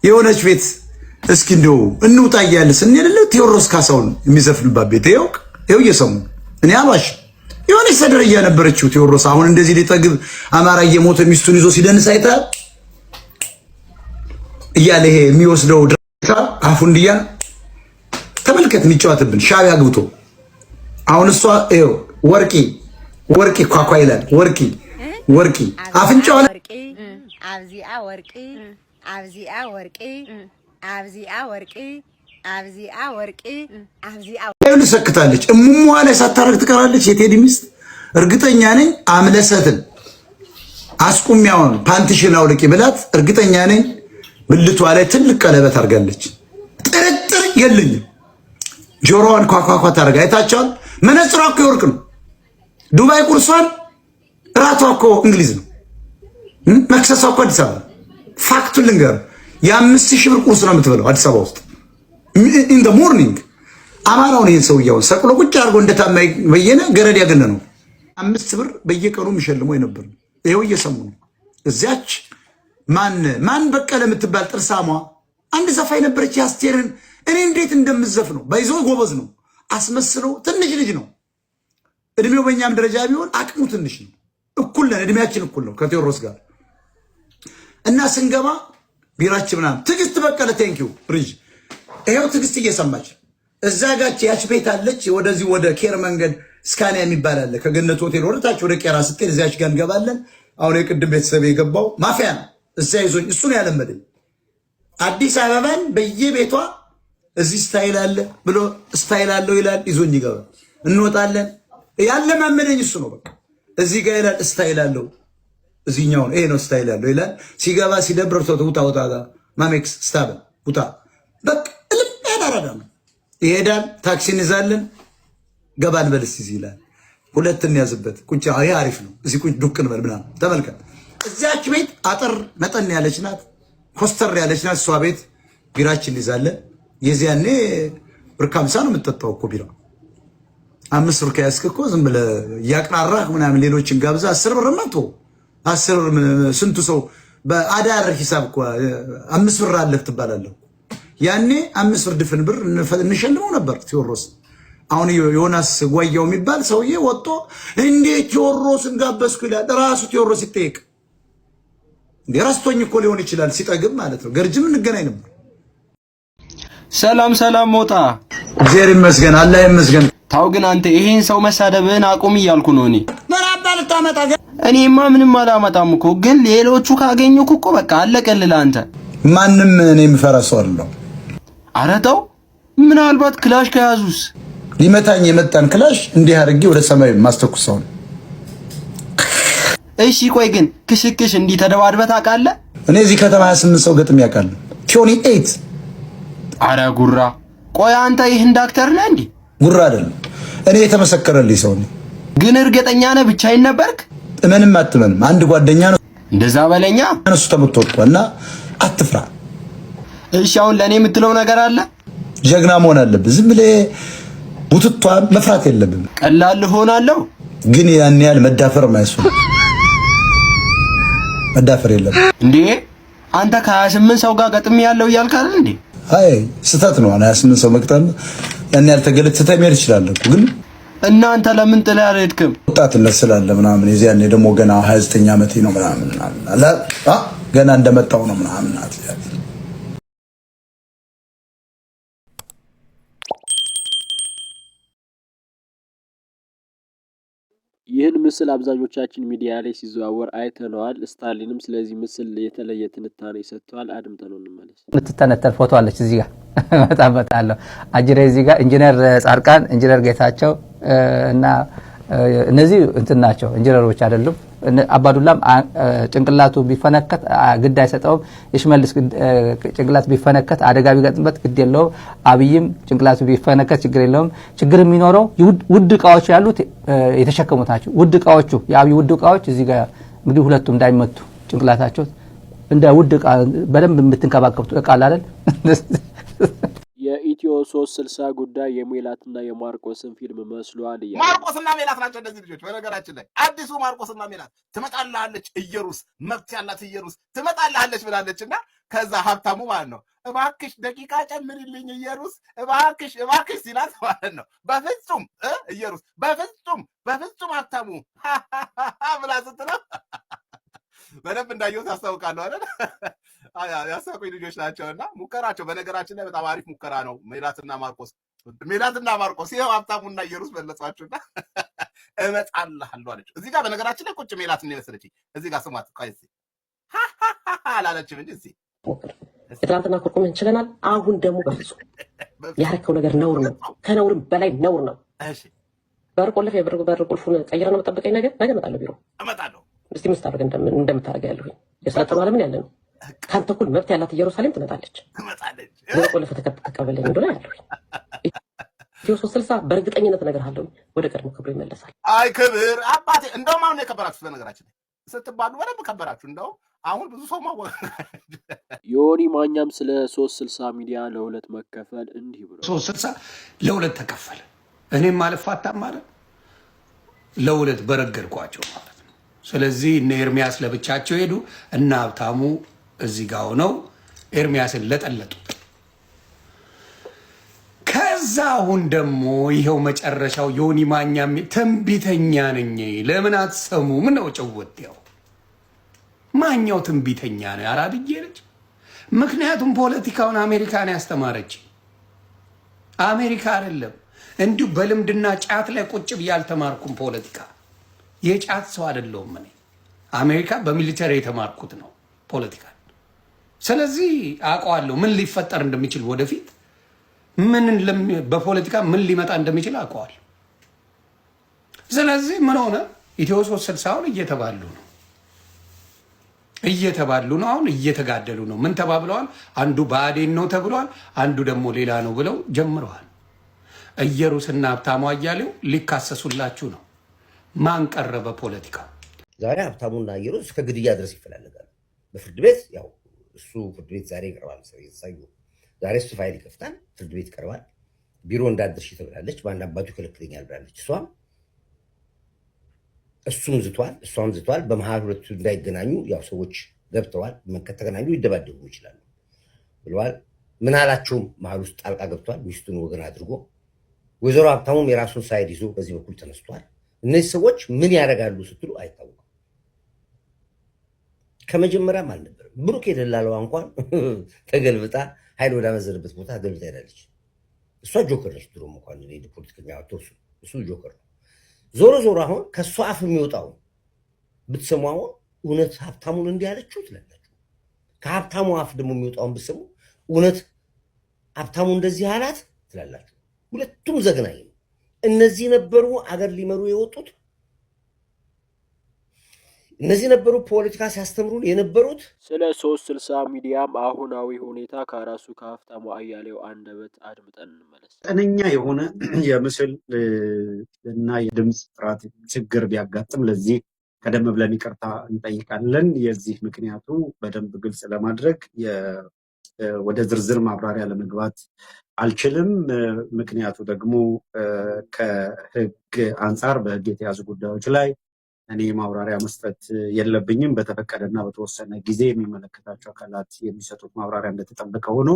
የሆነች ቤት እስኪ እንደው እንውጣ እያለ ስንሄድ ቴዎድሮስ ካሳሁን የሚዘፍንባት ቤት ይኸው ይኸው እየሰሙ እኔ አልዋሽም። የሆነች ሰደርያ ነበረችው ቴዎድሮስ። አሁን እንደዚህ ሊጠግብ አማራ እየሞተ ሚስቱን ይዞ ሲደንስ አይተሃል እያለ ይሄ የሚወስደው ድራታ አፉ እንዲያ ተመልከት፣ የሚጫወትብን ሻዕቢያ ግብቶ አሁን እሷ ይኸው ወርቂ ወርቂ ኳኳ ይላል። ወርቂ ወርቂ አፍንጫዋ ወርቂ ኣብዚኣ ወርቂ ኣብዚኣ ወርቂ ኣብዚኣ ወርቂ ኣብዚኣ ወርቂ ኣብዚኣ ሰክታለች። እሙሟ ላይ ሳታረግ ትቀራለች። የቴዲ ሚስት እርግጠኛ ነኝ አምለሰትን አስቁሚያውን ፓንትሽን አውልቂ ብላት እርግጠኛ ነኝ ብልቷ ላይ ትልቅ ቀለበት አድርጋለች። ጥርጥር የለኝም። ጆሮዋን ኳኳኳ ታደርጋ አይታቸዋል። መነጽሯ እኮ የወርቅ ነው። ዱባይ ቁርሷን እራቷ እኮ እንግሊዝ ነው። መክሰሷ እኮ አዲስ አበባ። Fact ኡን ልንገር፣ የ5,000 ብር ቁርስ ነው የምትበላው አዲስ አበባ ውስጥ in the morning። አማራውን ይህን ሰውየውን ሰቅሎ ቁጭ አድርጎ እንደታማኝ በየነ ገረድ ያገነ ነው። 5 ብር በየቀኑ የሚሸልመው የነበር ይኸው እየሰሙ ነው። እዚያች ማን ማን በቀለ የምትባል ጥርሳሟ አንድ ዘፋኝ ነበረች። የአስቴርን እኔ እንዴት እንደምዘፍ ነው ባይዞ ጎበዝ ነው አስመስሎ ትንሽ ልጅ ነው እድሜው በእኛም ደረጃ ቢሆን አቅሙ ትንሽ ነው። እኩል ነን፣ እድሜያችን እኩል ነው ከቴዎድሮስ ጋር እና ስንገባ ቢራችን ምናምን ትዕግስት በቀለ thank you ብሪጅ ይኸው ትዕግስት እየሰማች እዛ ጋች ያች ቤት አለች። ወደዚህ ወደ ኬር መንገድ ስካኒያ የሚባል አለ። ከገነት ሆቴል ወደ ታች ወደ ቄራ ስትሄድ እዚያች ጋር እንገባለን። አሁን የቅድም ቤተሰብ የገባው ማፊያ ነው። እዚያ ይዞኝ እሱ ነው ያለመደኝ። አዲስ አበባን በየቤቷ እዚህ style አለ ብሎ style አለው ይላል። ይዞኝ ይገባል። እንወጣለን። ያለማመደኝ እሱ ነው። በቃ እዚህ ጋር ይላል style አለው፣ እዚህኛው ይሄ ነው style አለው ይላል። ሲገባ ሲደብር ውጣ ውጣ ማሜክስ ስታበ ውጣ በቃ እልም ያዳራዳ ነው። ይሄዳል። ታክሲ እንይዛለን። ገባ እንበል እስኪ እዚህ ይላል። ሁለት እንያዝበት ቁጭ ይሄ አሪፍ ነው። እዚህ ቁጭ ዱቅ እንበል ምናምን። ተመልከት፣ እዚያች ቤት አጠር መጠን ያለች ናት፣ ኮስተር ያለች ናት። እሷ ቤት ቢራችን እንይዛለን። የዚያኔ ብር ከ50 ነው የምጠጣው እኮ ቢራ። 5 ብር ከያዝክ እኮ ዝም ብለህ እያቅራራህ ምናምን ሌሎችን ጋብዛ 10 ብር መቶ 10 ብር ስንቱ ሰው በአዳር ሂሳብ እኮ 5 ብር አለህ ትባላለህ። ያኔ 5 ብር ድፍን ብር እንሸልመው ነበር ቴዎድሮስ። አሁን ዮናስ ጓያው የሚባል ሰውዬ ወጥቶ እንዴት ቴዎድሮስን ጋበዝኩ ይላል። ራሱ ቴዎድሮስ ይጠየቅ እንዴ? ረስቶኝ እኮ ሊሆን ይችላል ሲጠግብ ማለት ነው። ገርጅም እንገናኝ ነበር። ሰላም ሰላም፣ ሞጣ። እግዚአብሔር ይመስገን፣ አላህ ይመስገን። ታው ግን አንተ ይሄን ሰው መሳደብህን አቁም እያልኩ ነው እኔ። ምን አባ ልታመጣ? እኔማ ምንም አላመጣም እኮ ግን ሌሎቹ ካገኙክ እኮ በቃ አለቀልህ አንተ። ማንም እኔ የምፈራ ሰው አይደለሁም። ኧረ ተው፣ ምናልባት ክላሽ ከያዙስ? ሊመታኝ የመጣን ክላሽ እንዲህ አድርጌ ወደ ሰማይ ማስተኩስ ሰው ነው። እሺ ቆይ ግን ክሽክሽ እንዲህ ተደባድበህ ታውቃለህ? እኔ እዚህ ከተማ 28 ሰው ገጥሜ ያውቃለሁ። 28። ኧረ ጉራ። ቆይ አንተ ይህን ዳክተር ነህ እንዴ? ጉራ አይደለም። እኔ የተመሰከረልኝ ሰው ነኝ። ግን እርግጠኛ ነህ ብቻዬን ነበርክ? እመንም አትመንም አንድ ጓደኛ ነው እንደዛ በለኛ። እሱ ተመቶ ወድቋል እና አትፍራ። እሺ አሁን ለእኔ የምትለው ነገር አለ? ጀግና መሆን አለብህ። ዝም ብለህ ቡትቷን መፍራት የለብም። ቀላል ሆናለሁ ግን ያን ያህል መዳፈር ማይሱ መዳፈር የለብም። እንዴ አንተ ከ28 ሰው ጋር ገጥሜ ያለው እያልክ አይደል እንዴ? አይ ስህተት ነው። 28 ሰው መቅጠም ያን ያህል ተገለጽተህ መሄድ ይችላል እኮ ግን እናንተ ለምን ጥለህ አልሄድክም? ወጣትነት ስላለ ምናምን የዚያኔ ደግሞ ገና 29 ዓመቴ ነው ምናምን ገና እንደመጣው ነው ምናምን። ይህን ምስል አብዛኞቻችን ሚዲያ ላይ ሲዘዋወር አይተነዋል። ስታሊንም ስለዚህ ምስል የተለየ ትንታኔ ሰጥተዋል። አድምጠነው እንመለስ። የምትተነተን ፎቶ አለች እዚህ ጋር በጣም በጣም አጅሬ እዚህ ጋር ኢንጂነር ጻድቃን፣ ኢንጂነር ጌታቸው እና እነዚህ እንትን ናቸው፣ ኢንጂነሮች አይደሉም። አባዱላም ጭንቅላቱ ቢፈነከት ግድ አይሰጠውም። የሽመልስ ጭንቅላት ቢፈነከት አደጋ ቢገጥምበት ግድ የለውም። አብይም ጭንቅላቱ ቢፈነከት ችግር የለውም። ችግር የሚኖረው ውድ እቃዎች ያሉት የተሸከሙት ናቸው። ውድ እቃዎቹ የአብይ ውድ እቃዎች እዚህ ጋር እንግዲህ ሁለቱም እንዳይመቱ ጭንቅላታቸው እንደ ውድ እቃ በደንብ የምትንከባከቡት እቃ አለ አይደል? የኢትዮ 360 ጉዳይ የሜላትና የማርቆስን ፊልም መስሏል እያለ ማርቆስና ሜላት ናቸው እነዚህ ልጆች። በነገራችን ላይ አዲሱ ማርቆስና ሜላት ትመጣልሃለች፣ እየሩስ መብት ያላት እየሩስ ትመጣልሃለች ብላለች። እና ከዛ ሀብታሙ ማለት ነው እባክሽ ደቂቃ ጨምሪልኝ እየሩስ እባክሽ እባክሽ ሲላት ማለት ነው በፍጹም እየሩስ በፍጹም በፍጹም ሀብታሙ ብላ ስትለው በደንብ እንዳየሁት ያስታውቃሉ አይደል? ያሳቁኝ ልጆች ናቸው። እና ሙከራቸው በነገራችን ላይ በጣም አሪፍ ሙከራ ነው። ሜላትና ማርቆስ፣ ሜላትና ማርቆስ ይኸው ሀብታሙና እየሩስ መለሷችሁና እመጣልሃለሁ አለችው። እዚህ ጋር በነገራችን ላይ ቁጭ ሜላትን የመሰለችኝ እዚህ ጋር ስሟት፣ ቆይ እስኪ አላለችም እንጂ እስኪ ሞክር። የትናንትና ኩርኩምን ችለናል። አሁን ደግሞ በፍጹም ያረከው ነገር ነውር ነው፣ ከነውርም በላይ ነውር ነው። በር ቆልፍ፣ የበር ቁልፉን ቀይረህ ነው የምጠብቀኝ። ነገ ነገ እመጣለሁ ቢሮ። እመጣለሁ። እስቲ ምን ስታደርግ እንደምታደርግ ያለሁኝ። የሰለጠነው ዓለምን ያለ ነው። ከአንተ እኩል መብት ያላት ኢየሩሳሌም ትመጣለች። ትመጣለች። በር ቆልፈህ ተቀበለኝ እንደሆነ ያለሁኝ። ኢትዮ 360 በእርግጠኝነት እነግርሃለሁ ወደ ቀድሞ ክብሩ ይመለሳል። አይ ክብር አባቴ። እንደውም አሁን የከበራችሁ በነገራችን ላይ ስትባሉ በደንብ ከበራችሁ። እንደውም አሁን ብዙ ሰው ማወ ዮኒ ማኛም ስለ 360 ሚዲያ ለሁለት መከፈል እንዲህ ብሏል። 360 ለሁለት ተከፈለ። እኔም አልፋታም ማለት ለሁለት በረገድኳቸው ማለት ነው። ስለዚህ እነ ኤርሚያስ ለብቻቸው ሄዱ፣ እነ ሀብታሙ እዚህ ጋር ሆነው ኤርሚያስን ለጠለጡት። ከዛ አሁን ደግሞ ይኸው መጨረሻው ዮኒ ማኛ ትንቢተኛ ነኝ ለምን አትሰሙም ነው ጭውት። ያው ማኛው ትንቢተኛ ነው አራድዬ ልጅ። ምክንያቱም ፖለቲካውን አሜሪካን ያስተማረች አሜሪካ አይደለም። እንዲሁ በልምድና ጫት ላይ ቁጭ ብዬ አልተማርኩም ፖለቲካ። የጫት ሰው አይደለሁም እኔ። አሜሪካ በ military የተማርኩት ነው ፖለቲካን። ስለዚህ አውቀዋለሁ ምን ሊፈጠር እንደሚችል ወደፊት፣ ምን በፖለቲካ ምን ሊመጣ እንደሚችል አውቀዋለሁ። ስለዚህ ምን ሆነ? ኢትዮ 360 አሁን እየተባሉ ነው እየተባሉ ነው። አሁን እየተጋደሉ ነው። ምን ተባብለዋል? አንዱ ብአዴን ነው ተብሏል፣ አንዱ ደግሞ ሌላ ነው ብለው ጀምረዋል። እየሩስና ሀብታሙ አያሌው ሊካሰሱላችሁ ነው። ማን ቀረበ ፖለቲካው? ዛሬ ሀብታሙና እየሩስ እስከ ግድያ ድረስ ይፈላለጋሉ። በፍርድ ቤት ያው እሱ ፍርድ ቤት ዛሬ ይቀርባል። ሰኞ ዛሬ እሱ ፋይል ይከፍታል፣ ፍርድ ቤት ይቀርባል። ቢሮ እንዳትደርሺ ተብላለች። በአንድ አባቱ ይከለክለኛል ብላለች። እሷም እሱም ዝቷል፣ እሷም ዝቷል። በመሀል ሁለቱ እንዳይገናኙ ያው ሰዎች ገብተዋል። ከተገናኙ ይደባደቡ ይችላሉ ብለዋል። ምናላቸውም መሀል ውስጥ ጣልቃ ገብቷል፣ ሚስቱን ወገን አድርጎ። ወይዘሮ ሀብታሙም የራሱን side ይዞ በዚህ በኩል ተነስቷል። እነዚህ ሰዎች ምን ያደርጋሉ ስትሉ አይታወቅም። ከመጀመሪያም አልነበረም። ብሩክ የደላለዋ እንኳን ተገልብጣ ኃይል ወዳመዘነበት ቦታ ተገልብጣ ሄዳለች። እሷ joker ነች። ድሮም እንኳን ፖለቲከኛ እሱ joker ነው። ዞሮ ዞሮ አሁን ከእሷ አፍ የሚወጣው ብትሰሙ አሁን እውነት ሀብታሙን እንዲህ ያለችው ትላላችሁ። ከሀብታሙ አፍ ደግሞ የሚወጣውን ብትሰሙ እውነት ሀብታሙ እንደዚህ አላት ትላላችሁ። ሁለቱም ዘግናኝ ነው። እነዚህ ነበሩ አገር ሊመሩ የወጡት። እነዚህ ነበሩ ፖለቲካ ሲያስተምሩን የነበሩት። ስለ 360 ሚዲያም አሁናዊ ሁኔታ ከራሱ ከሀብታሙ አያሌው አንደበት አድምጠን እንመለስ። መጠነኛ የሆነ የምስል እና የድምፅ ጥራት ችግር ቢያጋጥም ለዚህ ቀደም ብለን ይቅርታ እንጠይቃለን። የዚህ ምክንያቱ በደንብ ግልጽ ለማድረግ ወደ ዝርዝር ማብራሪያ ለመግባት አልችልም። ምክንያቱ ደግሞ ከሕግ አንጻር በሕግ የተያዙ ጉዳዮች ላይ እኔ ማብራሪያ መስጠት የለብኝም። በተፈቀደና በተወሰነ ጊዜ የሚመለከታቸው አካላት የሚሰጡት ማብራሪያ እንደተጠበቀ ሆኖ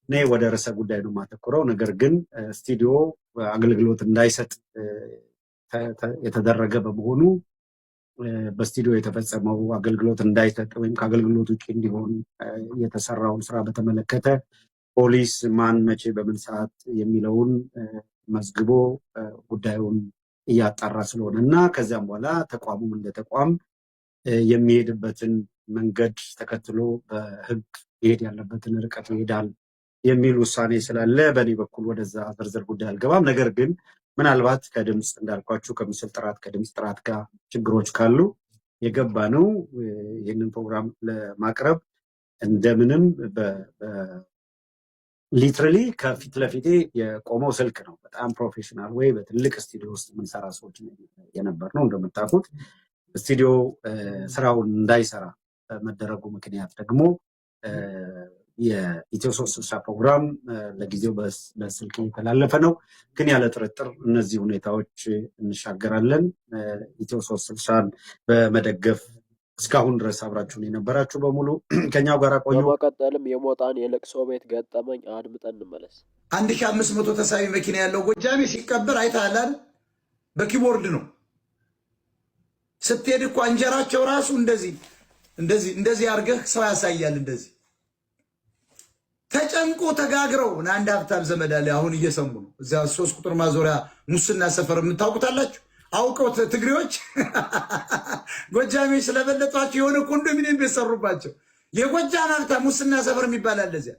እኔ ወደ ርዕሰ ጉዳይ ነው የማተኩረው። ነገር ግን ስቱዲዮ አገልግሎት እንዳይሰጥ የተደረገ በመሆኑ በስቱዲዮ የተፈጸመው አገልግሎት እንዳይሰጥ ወይም ከአገልግሎት ውጭ እንዲሆን የተሰራውን ስራ በተመለከተ ፖሊስ ማን መቼ በምን ሰዓት የሚለውን መዝግቦ ጉዳዩን እያጣራ ስለሆነ እና ከዚያም በኋላ ተቋሙም እንደ ተቋም የሚሄድበትን መንገድ ተከትሎ በሕግ መሄድ ያለበትን ርቀት ይሄዳል የሚል ውሳኔ ስላለ በእኔ በኩል ወደዛ ዝርዝር ጉዳይ አልገባም። ነገር ግን ምናልባት ከድምፅ እንዳልኳችሁ ከምስል ጥራት ከድምፅ ጥራት ጋር ችግሮች ካሉ የገባ ነው ይህንን ፕሮግራም ለማቅረብ እንደምንም literally ከፊት ለፊቴ የቆመው ስልክ ነው። በጣም professional ወይ በትልቅ ስቱዲዮ ውስጥ የምንሰራ ሰዎች የነበር ነው። እንደምታውቁት ስቱዲዮ ስራውን እንዳይሰራ በመደረጉ ምክንያት ደግሞ የኢትዮ 360 ፕሮግራም ለጊዜው በስልክ እየተላለፈ ነው፣ ግን ያለ ጥርጥር እነዚህ ሁኔታዎች እንሻገራለን። ኢትዮ 360ን በመደገፍ እስካሁን ድረስ አብራችሁን የነበራችሁ በሙሉ ከኛው ጋር ቆዩ። በመቀጠልም የሞጣን የለቅሶ ቤት ገጠመኝ አድምጠን እንመለስ። 1500 ተሳቢ መኪና ያለው ጎጃሜ ሲቀበር አይተሃል አይደል? በ keyboard ነው ስትሄድ እኮ እንጀራቸው ራሱ እንደዚህ እንደዚህ እንደዚህ አድርገህ ሰው ያሳያል። እንደዚህ ተጨንቆ ተጋግረው አንድ ሀብታም ዘመድ አለ። አሁን እየሰሙ ነው። እዚያ 3 ቁጥር ማዞሪያ ሙስና ሰፈር የምታውቁታላችሁ። አውቀው ትግሬዎች ጎጃሜዎች ስለበለጧቸው የሆነ ኮንዶሚኒየም ቤት ሰሩባቸው። የጎጃም ሀብታም ሙስና ሰፈር የሚባል አለ። እዚያ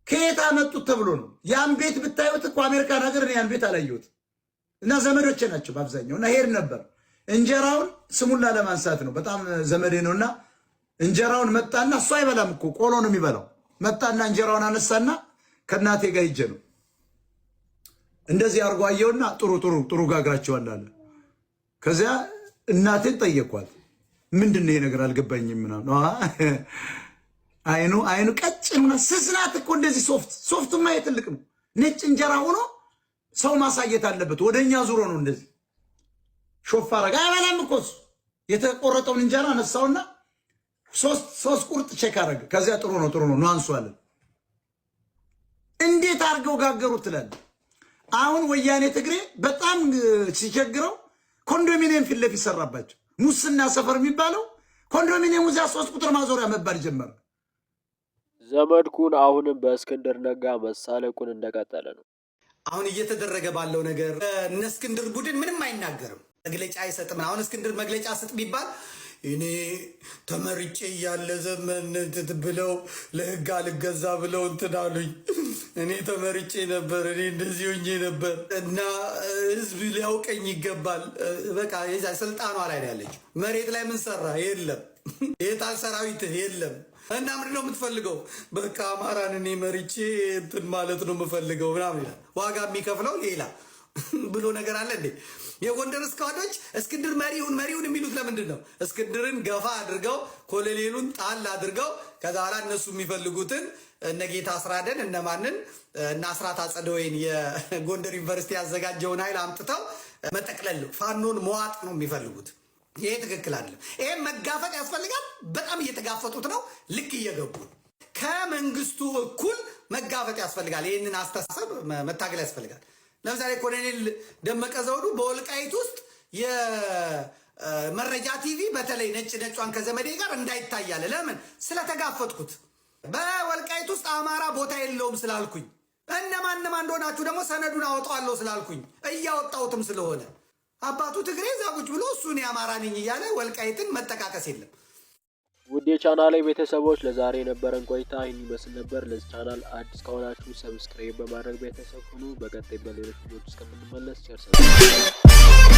ከየት አመጡት ተብሎ ነው። ያን ቤት ብታዩት እኮ አሜሪካን ሀገር እኔ ያን ቤት አላየሁት እና ዘመዶቼ ናቸው በአብዛኛው እና ሄድ ነበር። እንጀራውን ስሙን ላለማንሳት ነው። በጣም ዘመዴ ነውና እንጀራውን መጣና እሱ አይበላም እኮ ቆሎ ነው የሚበላው። መጣና እንጀራውን አነሳና ከእናቴ ጋር ሂጄ ነው እንደዚህ አድርጎ አየውና ጥሩ ጥሩ ጥሩ ጋግራቸዋል አለ። ከዚያ እናቴን ጠየኳት። ምንድን ነው ይሄ ነገር አልገባኝም ምናምን። አይኑ አይኑ ቀጭን ሆና ስስ ናት እኮ እንደዚህ soft soft ማ ትልቅ ነው። ነጭ እንጀራ ሆኖ ሰው ማሳየት አለበት። ወደኛ ዙሮ ነው እንደዚህ ሾፍ አረጋ። አይበላም እኮ እሱ። የተቆረጠውን እንጀራ አነሳውና ሶስት ቁርጥ check አረገ። ከዚያ ጥሩ ነው ጥሩ ነው ኑ አንሱ አለን። እንዴት አድርገው ጋገሩት ትላለህ። አሁን ወያኔ ትግሬ በጣም ሲቸግረው ኮንዶሚኒየም ፊት ለፊት ሰራባቸው። ሙስና ሰፈር የሚባለው ኮንዶሚኒየሙ እዚያ 3 ቁጥር ማዞሪያ መባል ጀመረ። ዘመድኩን አሁንም በእስክንድር ነጋ መሳለቁን እንደቀጠለ ነው። አሁን እየተደረገ ባለው ነገር እነ እስክንድር ቡድን ምንም አይናገርም፣ መግለጫ አይሰጥም። አሁን እስክንድር መግለጫ ስጥ ቢባል እኔ ተመርጬ እያለ ዘመን ብለው ለህግ አልገዛ ብለው እንትን አሉኝ። እኔ ተመርጬ ነበር፣ እኔ እንደዚህ ሆኜ ነበር እና ህዝብ ሊያውቀኝ ይገባል። በቃ ስልጣኗ ላይ ነው ያለችው። መሬት ላይ ምን ሰራ? የለም። የታል ሰራዊትህ? የለም። እና ምንድን ነው የምትፈልገው? በቃ አማራን እኔ መርጬ እንትን ማለት ነው የምፈልገው ምናምን ይላል። ዋጋ የሚከፍለው ሌላ ብሎ ነገር አለ እንዴ? የጎንደር squad ኦች እስክንድር መሪውን መሪውን የሚሉት ለምንድን ነው? እስክንድርን ገፋ አድርገው ኮሎኔሉን ጣል አድርገው ከዛ በኋላ እነሱ የሚፈልጉትን እነ ጌታ አስራደን እነማንን እነ አስራት አጸደወይን የጎንደር ዩኒቨርሲቲ ያዘጋጀውን ኃይል አምጥተው መጠቅለል ፋኖን መዋጥ ነው የሚፈልጉት። ይሄ ትክክል አይደለም። ይሄን መጋፈጥ ያስፈልጋል። በጣም እየተጋፈጡት ነው። ልክ እየገቡ ከመንግስቱ እኩል መጋፈጥ ያስፈልጋል። ይህንን አስተሳሰብ መታገል ያስፈልጋል። ለምሳሌ ኮሎኔል ደመቀ ዘውዱ በወልቃይት ውስጥ የመረጃ ቲቪ በተለይ ነጭ ነጯን ከዘመዴ ጋር እንዳይታያለ ለምን? ስለተጋፈጥኩት። በወልቃይት ውስጥ አማራ ቦታ የለውም ስላልኩኝ፣ እነማን እነማን እንደሆናችሁ ደግሞ ሰነዱን አወጣዋለሁ ስላልኩኝ እያወጣሁትም ስለሆነ አባቱ ትግሬ እዛ ቁጭ ብሎ እሱን የአማራ ነኝ እያለ ወልቃይትን መጠቃቀስ የለም። ውድ የቻናሌ ቤተሰቦች ለዛሬ የነበረን ቆይታ ይህን ይመስል ነበር። ለዚህ ቻናል አዲስ ከሆናችሁ subscribe በማድረግ ቤተሰብ ሁኑ። በቀጣይ በሌሎች ቪዲዮዎች እስከምንመለስ ቸር ሰንብቱ።